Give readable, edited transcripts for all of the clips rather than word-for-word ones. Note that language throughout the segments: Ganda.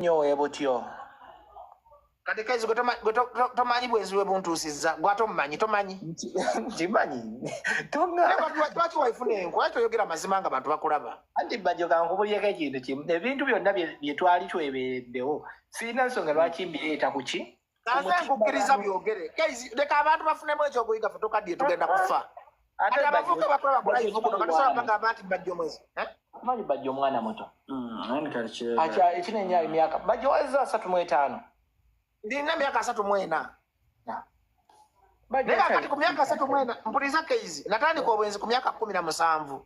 Nnyo webutyo. Kati kezi gwe tomanyi bwenzi bwe buntuusizza, gwe ate omumanyi tomanyi. Nkimanyi. Lwaki waifuna enku? Lwaki toyogera mazima nga bantu bakulaba? Anti Bajjo kankubulyeko ekintu kimu, ebintu byonna bye twali twebeereddewo sirina nsonga lwaki mbireeta ku ki? Nze nkukkiriza byogere. Kezi leka abantu bafunemu ekyokuyiga, ffe tukaddiye tugenda kufa. Ate Kati abavubuka bakulaba ku live kuno, kati sobola Bajjo bagamba nti Bajjo mwezi. Eh? Omanyi Bajjo omwana muto. Anti kati kireka. Akya ekinenya emyaka. Bajjo wazza 35. Ndina emyaka 34. Bajjo Naye akyali kati ku myaka 34, mpuliriza Keizi, natandika obwenzi ku myaka 17.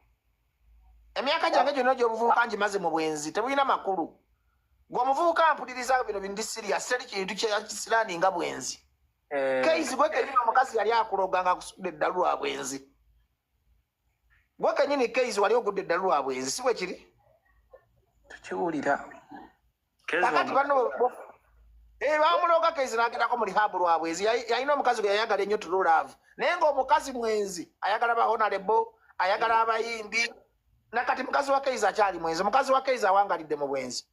Emyaka gyange gyonna egy'obuvubuka ngimaze mu bwenzi, tebulina makulu. Gwe omuvubuka mpuliriza bino bindi serious, teri kintu kya kisiraani nga bwenzi. Keizi gwe kenyini omukazi yali akuloga nga akusudde eddalu lwa bwenzi. Gwe kenyini Keizi wali ogudde eddalu lwa bwenzi, si bwe kiri? Tukiwulira. Kakati bano bamuloga Keizi n'agendako mu rehab lwa bwenzi. Yalina omukazi gwe yayagala ennyo true love, naye ng'omukazi mwenzi, ayagala ba honorable, ayagala abayimbi. Nakati mukazi wa Keizi akyali mwenzi, mukazi wa Keizi awangalidde mu bwenzi.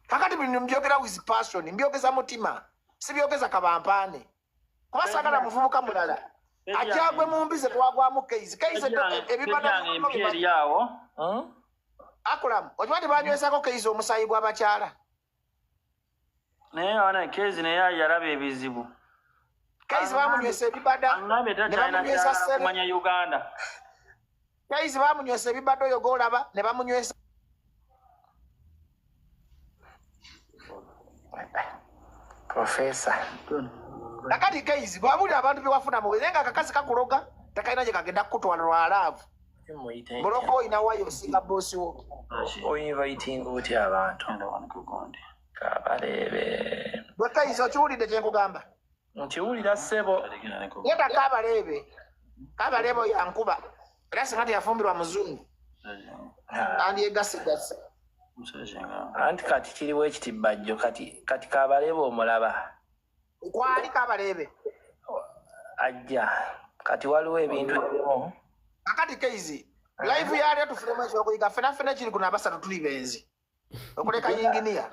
Kakati bino mbyogera with passion, mbyogeza mutima, sibyogeza kabampaane, kuba saagala muvubuka mulala akyagwe mu mbi ze twagwamu Keizi. Keizi ebibada Empya eri awo. Akulamu okimanyi banywesako Keizi omusaayi gw'abakyala. Naye wana Kezi naye yalaba ebizibu. Keizi bamunywesa ebibada Angambye ne takyalina bamunywesa kyagala sere. kumanya Uganda. Keizi bamunywesa ebibada oyo gw'olaba ne bamunywesa. Professor. Kakati Keizi bwabulira abantu bye wafuna mu naye nga akakazi kakuloga takalina gye kagenda kukutwala lwa love. Muloko olina wayo osinga boosi wo. Oinviting otya abantu? Kabareebe. Gwe Keizi okiwulidde kye nkugamba? Nkiwulira ssebo. Yeta Kabareebe. Kabareebe oyo ankuba. Era singa teyafumbirwa muzungu. Andyegasigase. Anti kati kiriwo ekiti Bajjo kati Kabareebe omulaba. Kwali Kabareebe. Ajja. Kati waliwo ebintu ebimu. Kakati Keizi, live yali tufunemu ekyokuyiga, ffena ffena ekiri kuno abasatu tuli benzi. Okuleka yinginiya.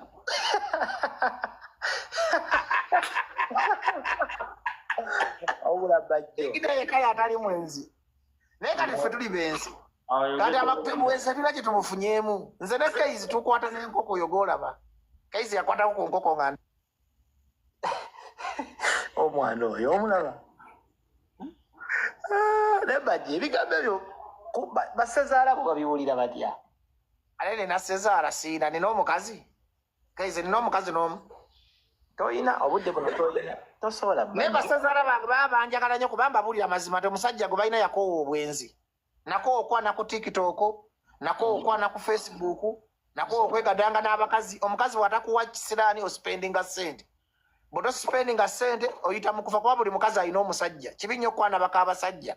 Wabula Bajjo. Yinginiya yekka y'atali mwenzi. Naye kati ffe tuli benzi. Kati bwenzi tetulina kye tumufunyeemu. Nze ne Keizi tukwata n'enkoko oyo gw'olaba. Keizi yakwatako ku nkoko nga omwana oyo omulaba. Naye Bajjo ebigambo ebyo basezaala bo babiwulira batya? Ate nina sezaala siina, nina omukazi. Keizi nina omukazi n'omu. Toyina obudde buno toyina. Tosobola Naye basezaala bange baba banjagala nnyo kuba mbabuulira amazima nti omusajja gwe balina yakoowa obwenzi. Nakoowa okwana ku TikTok, nakoowa okwana ku Facebook, nakoowa okwegadanga n'abakazi. Omukazi bw'atakuwa kisiraani ospendinga ssente. Bw'otospendinga ssente oyita mu kufa kuba buli mukazi alina omusajja. Kibi nnyo okwana baka abasajja.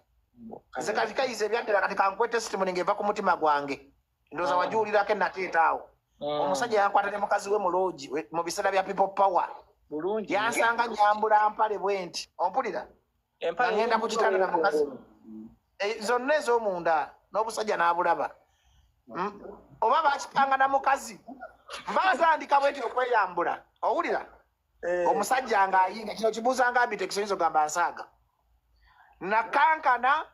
Nze kati Keizi ebyaddala kati kankuwe testimony ng'eva ku mutima gwange. Ndowooza wagiwulirako enateeta awo. Omusajja yankwata ne mukazi we mu loogi mu biseera bya people power. Bulungi. Yansanga nyambula mpale bwe nti. Ompulira? Empale Ngenda ku kitanda na mukazi. Zonna ez'omunda n'obusajja n'abulaba. Oba bakipanga na mukazi. Mba ntandika bwe nti okweyambula. Owulira? Omusajja ng'ayinga kino kibuuza nga Abitex oyinza ogamba nsaaga. Nakankana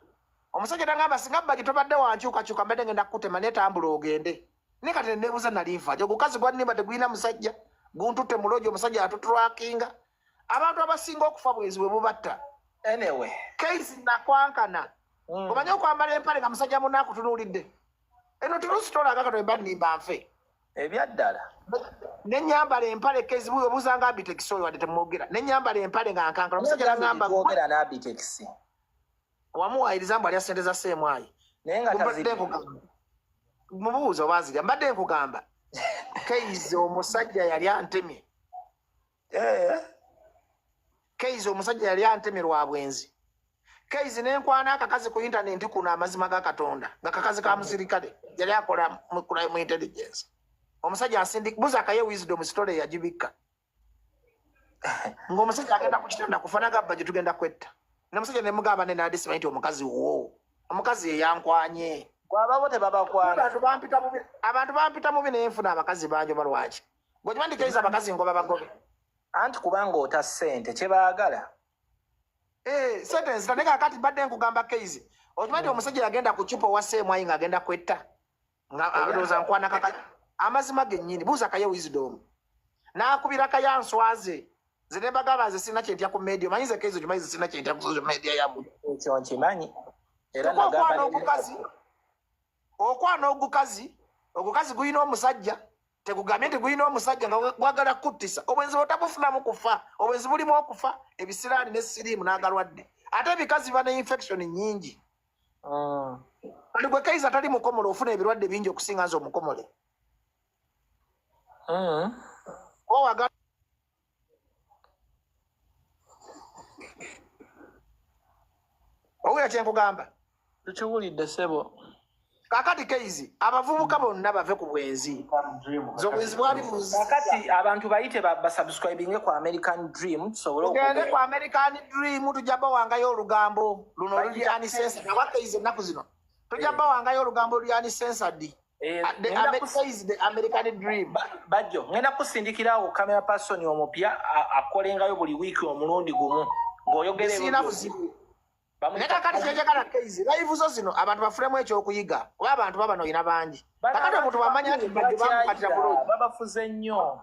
omusajja nagamba singa Bajjo tobadde wankyukakyuka mbadde ngenda kukutema naye tambula ogende. Naye kati neebuuza nali nfa. Ogukazi gwa nnimba tegulina musajja guntutte mu loogi omusajja atutulwakinga. Abantu abasinga okufa bwenzi bwe bubatta. Anyway. Keizi nakwankana. Omanyi okwambala empale nga musajja munno akutunuulidde. Eno tulusi tolaga katono mba nnimba nfe. Ebyaddala. Ne nnyambala empale Keizi buyo obuuza nga Abitex oyo wadde temwogera. Ne nnyambala empale nga nkankana. Omusajja n'aŋŋamba Twogera n'Abitex. Wamuwaayiriza mbu alya ssente za Sseemwayi. Naye nga Mbadde tazirya. nkugamba. Mubuuza oba azirya. Mbadde nkugamba. Keizi omusajja yali antemye. Keizi omusajja yali antemye lwa bwenzi. Keizi ne nkwana akakazi ku internet kuno amazima ga Katonda. Nga kakazi ka musirikale. Yali akola mu crime intelligence. Omusajja asindika buza akaye wisdom story yagibikka. Ng'omusajja agenda ku kitanda kufa n'agamba gye tugenda kwetta. N'omusajja ne mugamba ne nandi simanyi nti omukazi wo. Omukazi ye yankwanye. Gwababo tebabakwana. Abantu bampita mubi naye nfuna abakazi bangi oba lwaki? Gwe okimanyi abakazi ngoba bagobe. Anti kubanga ota ssente kyebaagala. Sente nzita naye kaakati mbadde nkugamba Keizi. Okimanyi nti omusajja yagenda ku cupa owa Seemwayi ng'agenda kwetta. Nga alowooza nkwana kaka. Amazima gennyini buuza Kaye Wisdom. N'akubira Kaye answaze. Nze ne mbagamba nze sirina kye ntya ku media. Omanyi nze Keizi okimanyi nze sirina kye ntya ku social media yammwe. Ekyo nkimanyi. Era Kyokka nagamba okwana ogukazi, okwana ogukazi, ogukazi gulina omusajja, tekugambye nti gulina omusajja nga gwagala kuttisa. Obwenzi bw'otabufunamu kufa, obwenzi bulimu okufa, ebisiraani ne siriimu n'agalwadde. Ate ebikazi biba ne infection nnyingi. Kati gwe Keizi atali mukomole ofuna ebirwadde bingi okusinga nze omukomole. Oba owulira kye nkugamba? Tukiwulidde ssebo. Kaakati Keizi, abavubuka bonna bave ku bwenzi. Nze obwenzi bwali buzi. Kaakati abantu bayite basubscribinge ku American Dream tusobole Tugende ku American Dream tujja bawangayo olugambo luno oluli uncensored. Nawa Keizi ennaku zino. Tujja bawangayo olugambo oluli uncensored. The American Dream. Bajjo, ngenda kusindikirawo camera person omupya akolengayo buli wiiki omulundi gumu ng'oyogera Sirina buzibu. Naye kaakati kyenjagala Keizi, live zo zino abantu bafunemu ekyokuyiga kuba abantu baba olina bangi. Kakati omuntu bw'amanya nti Bajjo bamukatira bulungi. Babafuze nnyo.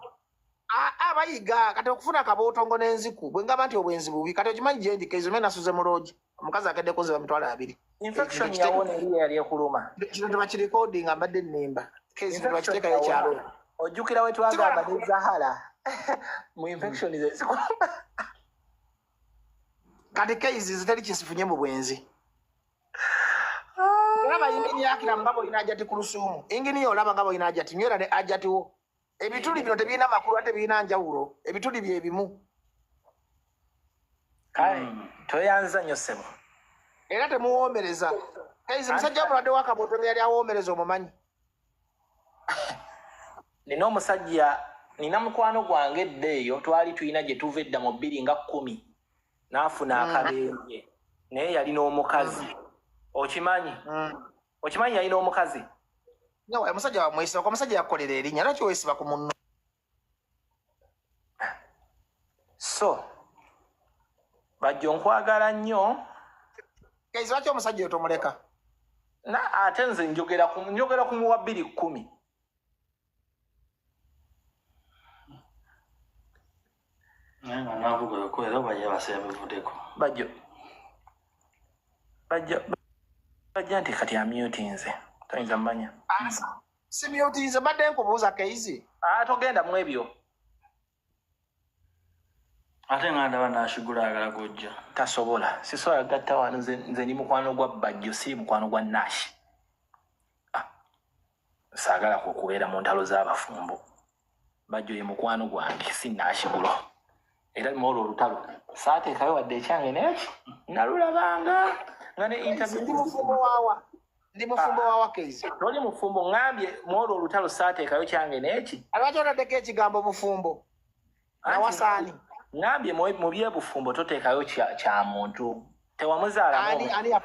Abayiga kati okufuna akabootongo n'enziku bwe ngamba nti obwenzi bubi kati okimanyi gye ndi Keizi omanyi nasuze mu loogi omukazi akedde kunziba 20,000. Infection yawona eri yali ekuluma. Kino tebakirekodinga mbadde nnimba. Keizi tebakiteekayo ekyalo. Ojjukira we twagamba ne Zahara mu infection ze zikuluma. Kati Keizi zitali kisifunye mu bwenzi. Olaba ingini yakira nga bw'olina ajati ku lusuumu. Ingini yo olaba nga bw'olina ajati, nywera ne ajati wo. Ebituli bino tebirina makulu ate birina njawulo. Ebituli bye bimu. Kale, toyanza nnyo ssebo. Era temuwoomereza. Keizi musajja omulwadde w'akabooto nga yali awoomereza omumanyi. Nina omusajja, nina mukwano gwange edda eyo, twali tulina gye tuva edda mu 2010. N'afuna akabenje naye yalina omukazi. Okimanyi? Okimanyi yalina omukazi? No, omusajja wamwesiba, omusajja yakolera erinnya, lwaki weesiba ku munno? So, Bajjo nkwagala nnyo. Keizi lwaki omusajja oyo tomuleka? Na ate nze njogera ku muwa 2010. Bajjo. Bajjo. Bajja nti kati amyutinze. Toyinza mmanya. Si myutinze mbadde nkubuuza Keizi. Togenda mu ebyo. Ate nga ndaba Nashigula ayagala kujja. Tasobola. Sisobola gatta wano nze ndi mukwano gwa Bajjo si mukwano gwa Nash. Saagala kubeera mu ntalo z'abafumbo. Bajjo ye mukwano gwange si Nashigulo. Era mu olwo olutalo saateekayo wadde ekyange naye ki nalulabanga nga ne interview. Ndi mufumbo waawa. Ndi mufumbo waawa Keizi. Toli mufumbo ŋŋambye mu olwo olutalo saateekayo kyange naye ki. Lwaki otaddeko ekigambo mufumbo? Nawasaani. Ŋŋambye mu byebufumbo toteekayo kya muntu. Tewamuzaalamu.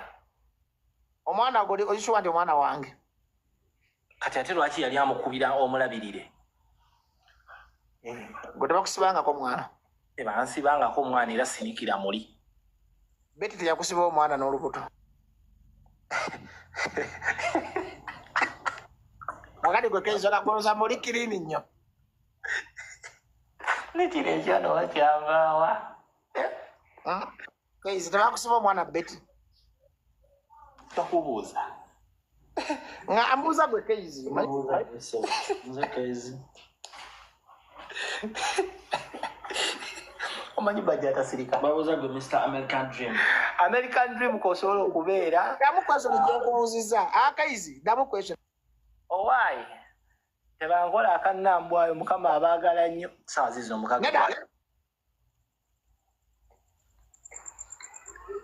Omwana gwe okishuwa nti omwana wange. Kati ate lwaki yali amukubira omulabirire? Gwe tebakusibangako mwana. Tebansibangako omwana era sinikira muli. Betty teyakusiba omwana n'olubuto. Wakati gwe Keizi olagoloza muli kirini nnyo. Nekino ekyano wakyavaawa. Keizi tebakusiba omwana Betty. Takubuuza. Nga ambuuza gwe Keizi. Nze Keizi. Omanyi Bajjo atasirika. Babuuza gwe Mr. American Dream. American Dream k'osobola okubeera. Ddamu question gye nkubuuzizza. Keizi, ddamu question. Owaayi. Tebankola akannambwayo Mukama abaagala nnyo. Ssaawa zizo mukaaga.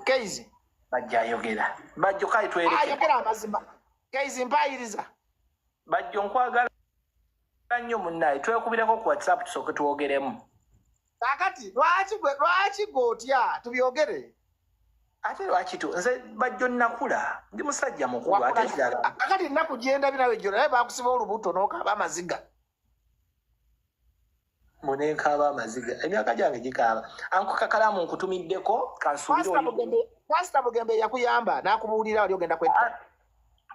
Keizi. Bajjo ayogera. Bajjo kale twereke. Ayogera amazima. Keizi mpayiriza. Bajjo nkwagala nnyo munnaye. Twekubireko ku WhatsApp tusooke twogeremu. Kakati lwaki gwe otya tubyogere? Ate lwaki tu nze Bajjo nakula ndi musajja mukulu ate kirala. Kakati ennaku gyendabye nawe jjo naye bakusiba olubuto n'okaaba amaziga. Munenkaaba amaziga, emyaka gyange gikaaba. Anko Kakalaamu, nkutumiddeko kansuubire. Pasita Bugembe yakuyamba n'akubuulira wali ogenda kwetta. Ah,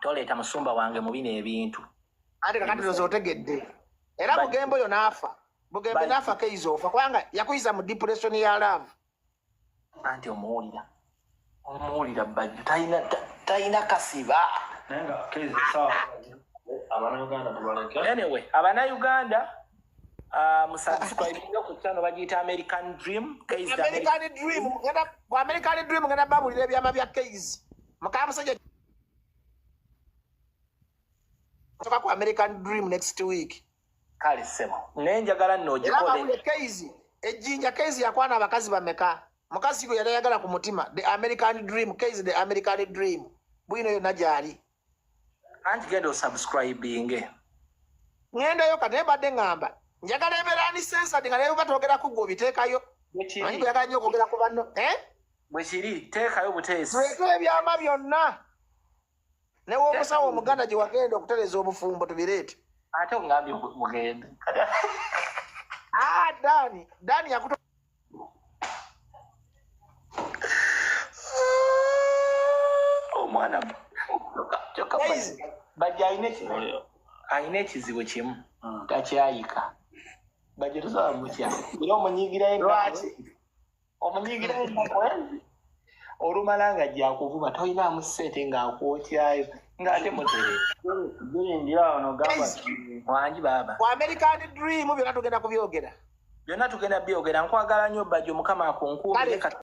toleeta musumba wange mu bino ebintu. Ate kakati loza otegedde era Bugembe oyo n'afa, Bugembe n'afa, Keizi ofa kubanga yakuyisa mu depression ya love. Anti omuwulira, omuwulira Bajjo talina kasiba. Naye nga Keizi sawa Abanauganda tubaleke. Anyway, Abanauganda, musubscribinga ku channel bagiyita American Dream. Keizi the American Dream, ngenda ku American Dream, ngenda babulira ebyama bya Keizi mukaa musajja soka ku American Dream next week. Kale ssebo, naye njagala nno Era ogikole. Babule Keizi ejjinja. Keizi yakwana abakazi bameka? Mukazi gwe yali ayagala ku mutima, the American Dream, Keizi the American Dream, bwino yonna gyali. Anti genda osubscribinge. Ŋŋendayo kati, naye mbadde ŋŋamba njagala ebeera uncensored nga naye batogera ku gwe obiteekayo. Manyi bweyagala nnyo okwogera ku banno, eh? Bwe kiri, teekayo buteesi. Tuleete ebyama byonna newomusawo omuganda gye wagenda okutereza obufumbo, tubireete. Ate ongambye mugende. Ah, Dani, Dani yakuto. Omwana kyokka Keizi. Bajja alina ekizibu kimu, takyayika. Bajja tosobola mutya era omunyigirayo. Lwaki? Omunyigirayo ennaku ezi olumala nga gyakuvuma, tolinaamu ssente, ng'akwokyayo ng'ate mutere. Girindira awo nogamba. Keizi. Wangi baaba. Ku American Dream byonna tugenda kubyogera. Byonna tugenda byogera. Nkwagala nnyo Bajjo, Mukama akunkuumire. Kale.